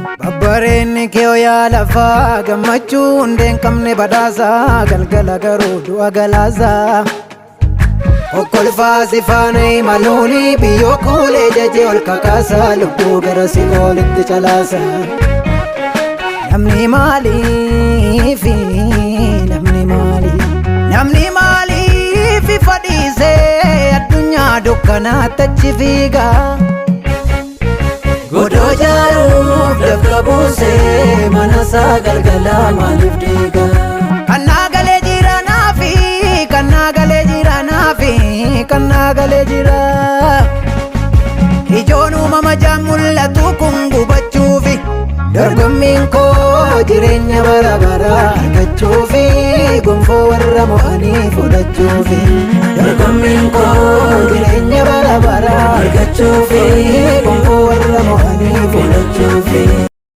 Babbareenni kee yaa lafaa gammachuu hundee hin qabne badhaasaa galgala garuu du'a galaasaa. Okkolfaa si faana imaluuni biyyoo kuulee jajee ol kakaasaa lubbuu gara si'oolitti calaasa. Namni maaliifi namni maaliif namni maaliif ifa dhiisee addunyaa dukkanaatti achi fiigaa? Godoo jaaruuf dafqa buusee mana isaa galgalaa maaliif diiga? Kan naa galee jira naafi kan naa galee jira naafi kan naa galee jira. Ijoon uumama jaan mul'atu kun gubachuufi dorgommiin koo jireenya bara baraa argachuufi gonfoo warra mo'anii fudhachuufi dorgommiin koo jireenya bara baraa argachuufi gonfoo warra mo'anii fudhachuufi.